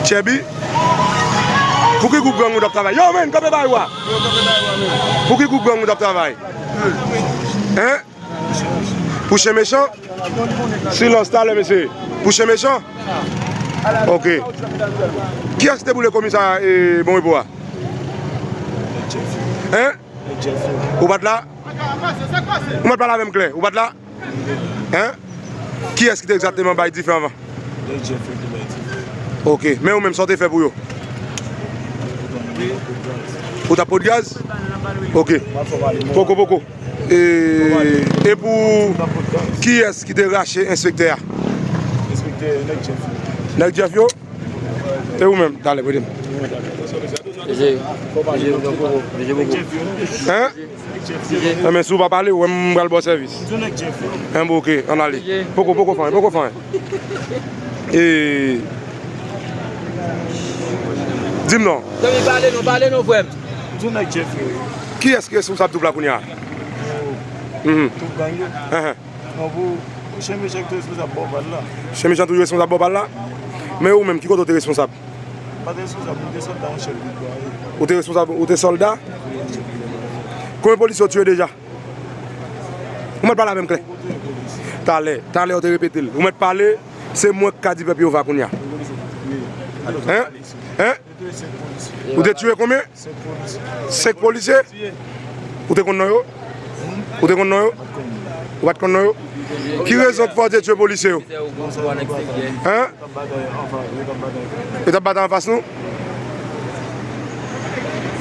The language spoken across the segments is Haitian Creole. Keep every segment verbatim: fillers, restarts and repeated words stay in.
Chèbi. Pou ki gwoup gang ou t ap travay? Yo, menn, kanpe bay ou a. Pou ki gwoup gang ou t ap travay? Hein? Pou chen mechan? Silans talè, mesye. Pou chen mechan? Ok. Kiyès ki te boule komisarya, e, Bon Repo a? Hein? Ou pa t la? Ou mèt pale avè m klè. Ou pa t la? Hein? Kiyès ki te egzakteman bay dife anvan? Ok. Men ou menm, sa w te fè pou yo? Ou t ap pot gaz? Ok. Poko, poko. E, e pou kiyès ki te rache enspektè a? Enspektè, nèg Jeff. Nèg Jeff yo? E ou menm? Talè, prete m. Mesye, mesye, mesye, poko. Hein? Mesye. Nan, men si w pa pale, ou wè m pral ba w sèvis. Hein, bon, ok, ann ale. Poko, poko fè anyen, poko fè anyen. E, di m non. Zanmi, pale non, pale non, frè m. Kiyès ki responsab twoup la kounye a? Mhm. Twoup gang yo? Hein, hein. Non, pou, pou chen mechan ki te responsab bò bal la. Chen mechan toujou responsab bò bal la? Men ou menm, ki kote w te responsab? M pa t responsab, m te sòlda yon chèf de bwa. Ou te responsab, ou te sòlda? Konbyen polisye w tiye deja? Ou mèt pale avè m klè. Talè, talè w te repete l. Ou mèt pale, se mwen k ka di pèp yo va kounye a. Hein? Hein? Ou te tiye konbyen? Senk polisye. Ou te konn non yo? Ou te konn non yo? Ou pa t konn non yo? Ki rezon k fè w te tiye polisye yo? Hein? Yo t ap batay anfas nou?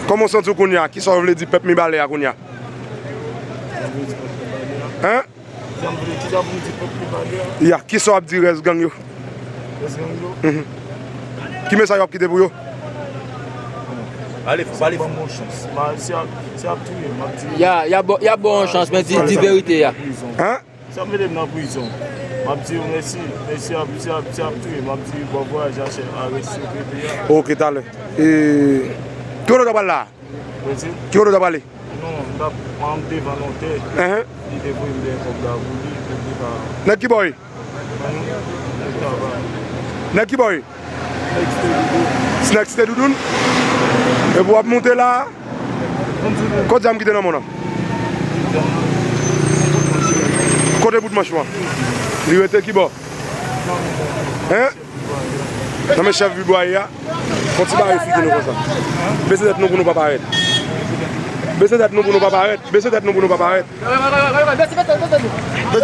Kòman w santi w kounye a? Kisa w vle di pèp Mibalè a kounye a? Hein? Sa m vle, kisa pou m di pèp Mibalè a? Ya, kisa w ap di rès gang yo? Rès gang yo? Mhm. Ki mesaj w ap kite pou yo? Ale, fò pale fò. Ban m yon chans. Ma, si y ap, si y ap touye m, m ap di. Ya, y ap ba, y ap ba w yon chans, men di, di verite a. Hein? Si y ap mete m nan prizon, m ap di yo mèsi, men si y ap, si y ap, si y ap touye m, m ap di bon vwayaj a chèf, a rès sekretè a. Ok, talè. E, ki kote w ta pral la? Ki kote w ta prale? Non, m t ap, m devan notè. Li te voye m dèyè kòb la pou li, pou li pa. Nèg ki bò w ye? Nèg travay. Nèg ki bò w ye? Nèg Site Doudoun. Nèg Site Doudoun? Epi w ap moute la? Kot zam ki te nan men w nan? Kote bout manch ou an? Li rete ki bò? Hein? Nan men chèf Bibwaye a, fò ti bare figi nou konsa. Bese tèt nou pou nou pa parèt. Bese tèt nou pou nou pa parèt. Bese tèt nou pou nou pa parèt. Bese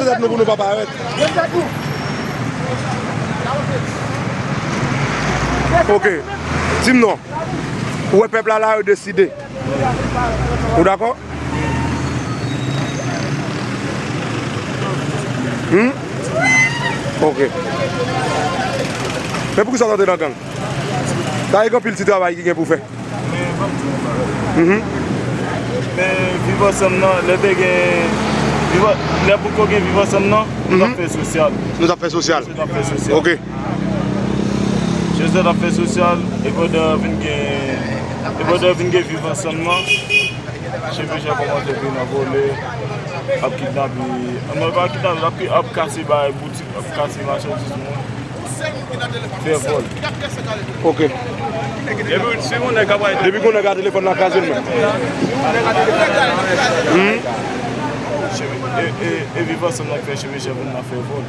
tèt nou pou nou pa parèt. Ok. Di m non. Ou wè pèp la la, yo deside. Ou dakò? Hmm? Ok. Men poukisa w t antre nan gang? Sa e gen anpil ti travay ki gen pou fè. Mhm. Men viv ansanm nan, lè te gen viv an-, lè poko gen viv ansanm nan, nou t ap fè sosyal. Nou t ap fè sosyal. Nou t ap fè sosyal. Ok. Joseph t ap fè sosyal, e pandan vin gen, e pandan vin gen viv ansanm nan, Chèf Mechan kòmanse vin nan vòlè, ap kidnape, non, pa kidnape, ap, ap kase bagay boutik, ap kase machandiz moun, fè vòl. Ok. Depi si yon nèg ap bay. Depi gon nèg a telefòn la kraze l menm. Hmm? E, e, e viv ansanm nan k fè Chèf Mechan vin nan fè vòl.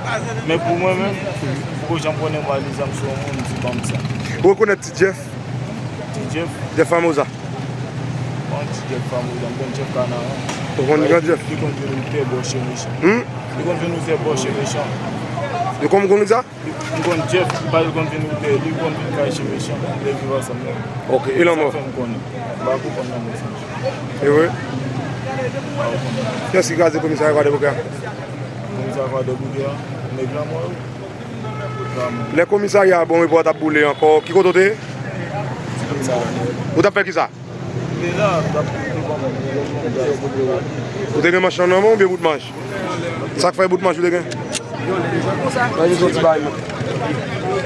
Men pou mwen menm, m poko janm konnen m ale zam sou yon moun, m di ban m sa. Ou rekonèt Ti Jeff? Ti Jeff? Jeff Famoza. Mwen Ti Jeff Famoza, m konn Jeff Kanaran. Ou konn Gran Jeff? Li konn vin woutè bò Chèf Mechan. Hmm? Li konn vin woutè bò Chèf Mechan. Li konn, konn sa? Li, m konn Jeff, li pa, li konn vin woutè, li konn vin kay Chèf Mechan, lè viv ansanm nan. Ok, e lanmò? Sa fè m konnen. M pa konprann lanmò sa. E vre? M pa konprann. Kiyès ki kraze komisarya Kwadèboukè a? Komisarya Kwadèboukè a, nèg lanmò yo. Lè komisarya a Bon Repo a t ap boule ankò, ki kote w te ye? Ou t ap fè kisa? Ou te gen manch lan nan men w oubyen bout manch? Sa k fè bout manch ou te gen? Bay misye yon ti bagay mwen.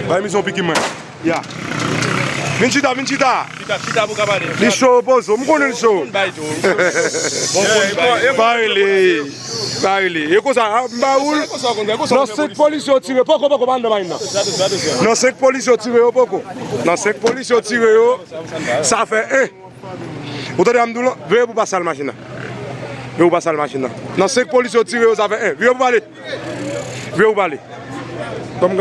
Bay misye yon pikim mwen. Ya. Vin chita, vin chita. Chita, chita pou ka pale. Li cho, poze w. M konnen l cho. Bon, bon, bay. Pa rele. Sa rele. E konsa, a, m ba ou l. Nan senk polisye yo tire, poko, poko, pa anndan machin nan. Nan senk polisye yo tire yo, poko. Nan senk polisye yo tire yo, sa fè en. Ou tande sa m di w lan? Veye pou pa sal machin nan. Veye pou pa sal machin nan. Nan senk polisye yo tire yo, sa fè en. Veye pou pale. Veye pou pale.